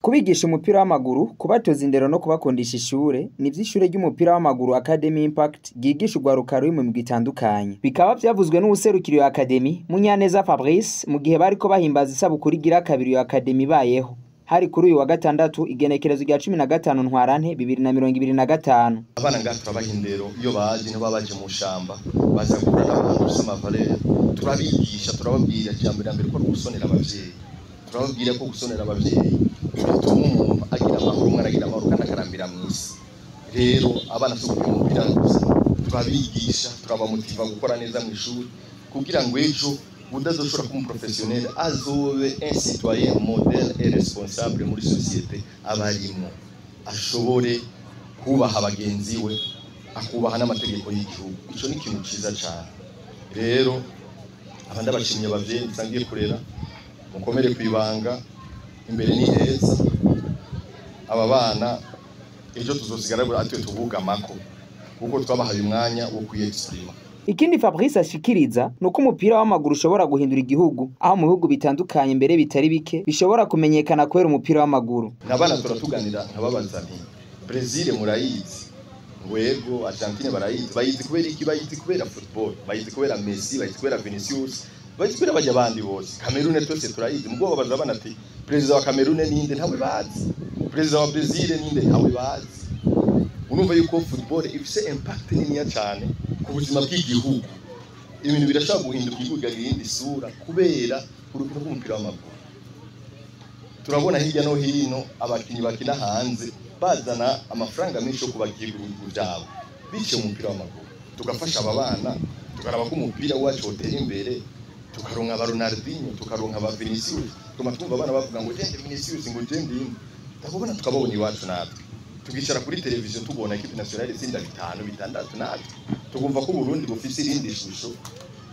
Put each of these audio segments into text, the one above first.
Kubigisha umupira w'amaguru, kubatoza indero no kubakundisha ishure nivyo ishure ry'umupira w'amaguru Academy Impact ryigisha urwaruka ruri mu migwi itandukanye. Bikaba vyavuzwe n'uwuserukira iyo Academy, Munyaneza Fabrice, mu gihe bariko bahimbaza isabukuru igira kabiri iyo Academy ibayeho. Hari kuri uyu wa gatandatu, igenekerezo rya 15 Ntwarante 2025. Abana ngaha turabaha indero. Iyo baje, ntibaba baje mu shamba, baza guhura n'abantu bafise ama valeurs. Turabigisha, turababwira ijambo rya mbere ko ari ugusonera abavyeyi. Turababwira ko gusonera abavyeyi bituma umuntu agira amahoro, umwana agira amahoro kandi akarambira mw'isi. Rero abana si ugukina umupira gusa, turabigisha, turabamotiva gukora neza mw'ishuri kugira ngo ejo udazoshobora kuba umu professionnel, azobe un citoyen modèle et responsable muri société aba arimwo, ashobore kubaha bagenzi we, akubaha n'amategeko y'igihugu. Ico ni ikintu ciza cane. Rero aba ndabashimye, abavyeyi dusangiye kurera, mukomere kwibanga, imbere ni heza. Aba bana ejo tuzosigara atwe tubugamako kuko twabahaye umwanya wo kwiyexprima. Ikindi Fabrice ashikiriza nuko umupira w'amaguru ushobora guhindura igihugu, aho mu bihugu bitandukanye mbere bitari bike bishobora kumenyekana kubera umupira w'amaguru. N'abana turatuganira, nkababaza nti: "Brazil murayizi?" Ngo yego. Argentine barayizi? Bayizi kubera iki? Bayizi kubera football, bayizi kubera Messi, bayizi kubera Vinicius, bayizi kubera bajya abandi bose. Cameroon twese turayizi. Mugabo babaza abana ati: "Perezida wa Cameroon ninde?" Ntawe bazi. "Perezida wa Brazil ninde?" Ntawe bazi. Urumva yuko football ifise impact niniya cyane ku buzima bw'igihugu. Ibintu birashobora guhinduka, igihugu kikagira iyindi sura kubera urukino rw'umupira w'amaguru. Turabona hirya no hino abakinyi bakina hanze bazana amafaranga menshi yo kubaka ibihugu byabo biciye mu mupira w'amaguru. Tugafasha aba bana, tukaraba ko umupira wacu wotera imbere, tukaronka aba Ronaldinho, tukaronka aba Vinicius. Tuma twumva abana bavuga ngo jende Vinicius, ngo jende inde, ndabona tukababona iwacu, natwe tukicara kuri televiziyo tubona équipe nationale itsinda bitanu, bitandatu, natwe tukumva ko Burundi bufise irindi shusho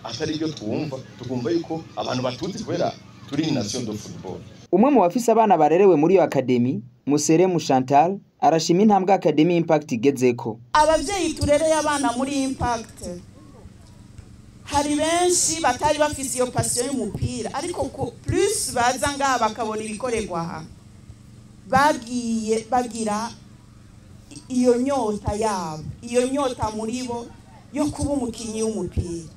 atari ryo twumva, tukumva yuko abantu batuzi kubera turi nation de football. Umwe mu bafise abana barerewe muri iyo academy, Museremu Chantal, arashima intambwe Academy Impact igezeko. Abavyeyi turereye abana muri Impact, hari benshi batari bafise iyo passion y'umupira, ariko ko plus baza ngaha bakabona ibikorerwa aha, bagiye bagira iyo nyota yabo, iyo nyota muri bo yo kuba umukinyi w'umupira.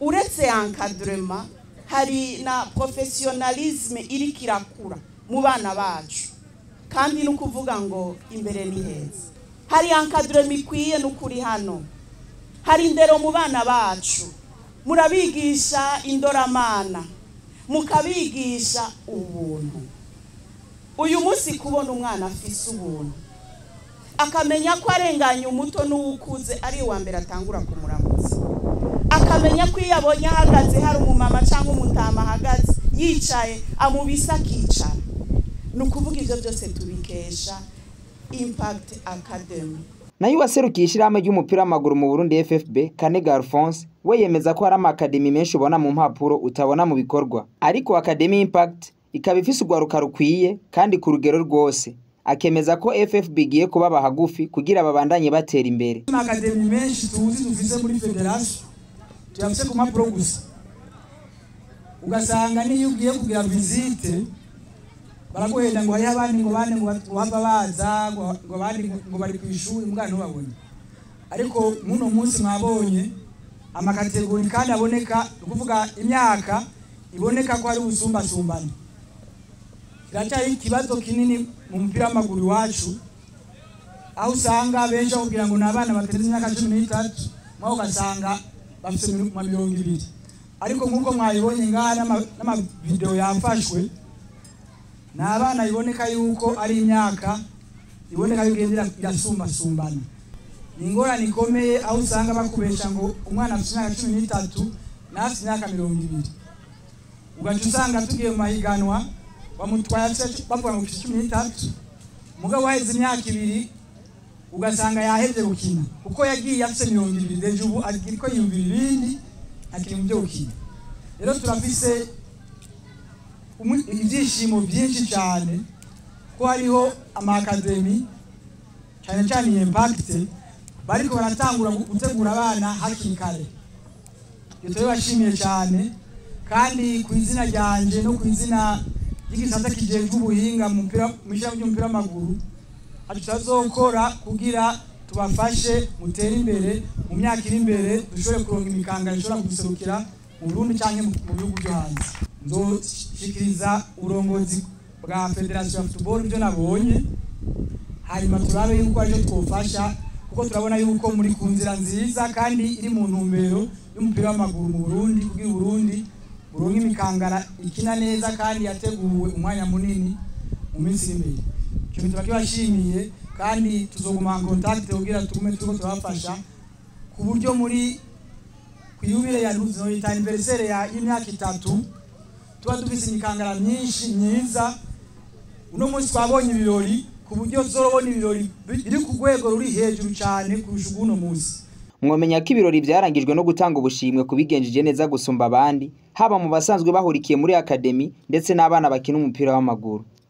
Uretse encadrement, hari na professionnalisme iriko irakura mu bana bacu, kandi no kuvuga ngo imbere ni heza. Hari encadrement ikwiye n'ukuri hano, hari indero mu bana bacu, murabigisha indoramana, mukabigisha ubuntu. Uyu munsi kubona umwana afise ubuntu, akamenya ko arenganya umuto n'uwukuze ari uwa mbere atangura kumuramutsa, akamenya ko iyo abonye ahagaze hari umumama cyangwa umutama ahagaze yicaye, amubisa akicara, ni ukuvuga ibyo byose tubikesha Impact Academy. Nayo uwaserukiye ishirahamwe ry'umupira w'amaguru mu Burundi, FFB, Kanega Alphonse, we yemeza ko hari ama academy menshi ubona mu mpapuro utabona mu bikorwa, ariko Academy Impact ikaba ifise urwaruka rukwiye kandi ku rugero rwose. Akemeza ko FFB igiye kubaba hagufi kugira babandanye batera imbere. Ama académies menshi tuzi dufise muri fédération tuyafise ku mpapuro gusa, ugasanga niyo ugiye kugira visite baraguhenda ngo hariho abandi, ngo bane, ngo bava baza, ngo abandi ngo bari ku ishuri, mbwa ntubabone. Ariko muno munsi mwabonye ama catégories kandi aboneka, ni ukuvuga imyaka iboneka ko ari ubusumbasumbane. Kiracyari ikibazo kinini mu mupira w'amaguru iwacu, aho usanga benshi bakubwira ngo ni abana batarenze imyaka 13, mwaho ugasanga bafite nka 20. Ariko nk'uko mwabibonye ngaha n'amavideo yafashwe, ni abana biboneka yuko ari imyaka iboneka yuko igenda irasumbasumbana. Ni ingorane ikomeye aho usanga bakubesha ngo umwana afite imyaka 13 nawe afite imyaka 20, ugaca usanga tugiye mu mahiganwa bamutwaye bavuga ngo afite 13, mugabo waheze imyaka 2 ugasanga yahevye gukina kuko yagiye afite 20. Déjà ubu ariko yiyumvira ibindi, akiri mu byo gukina. Rero turafise ibyishimo byinshi cyane ko hariho ama académies, cyane cyane iyi Impact, bariko baratangura gutegura abana hakiri kare. Ibyo turabashimiye cyane, kandi ku izina ryanje no ku izina y'igisata kijejwe ubuhinga mu mupira mw'ishirahamwe ry'umupira w'amaguru, ati tutazokora kugira tubafashe mutere imbere mu myaka iri imbere, dushobore kuronka imikangara ishobora kuduserukira mu Burundi canke mu bihugu byo hanze. Nzoshikiriza uburongozi bwa federasiyo ya football ibyo nabonye, hanyuma turabe yuko aricyo twofasha, kuko turabona yuko muri ku nzira nziza kandi iri mu ntumbero y'umupira w'amaguru mu Burundi, kugira Uburundi buronke imikangara ikina neza kandi yateguwe umwanya munini mu minsi iri imbere. Ico tuba kibashimiye kandi tuzoguma en contact kugira tugume turiko turabafasha ku buryo muri kwiyubire ya noyita anniversaire y'imyaka 3 tuba dufise imikangara myinshi myiza. Uno munsi twabonye ibirori ku buryo tuzorobona ibirori biri ku rwego ruri hejuru cyane kurusha uno munsi. Mwomenya ko ibirori byarangijwe no gutanga ubushimwe kubigenjeje neza gusumba abandi, haba mu basanzwe bahurikiye muri academy ndetse n'abana bakina umupira w'amaguru.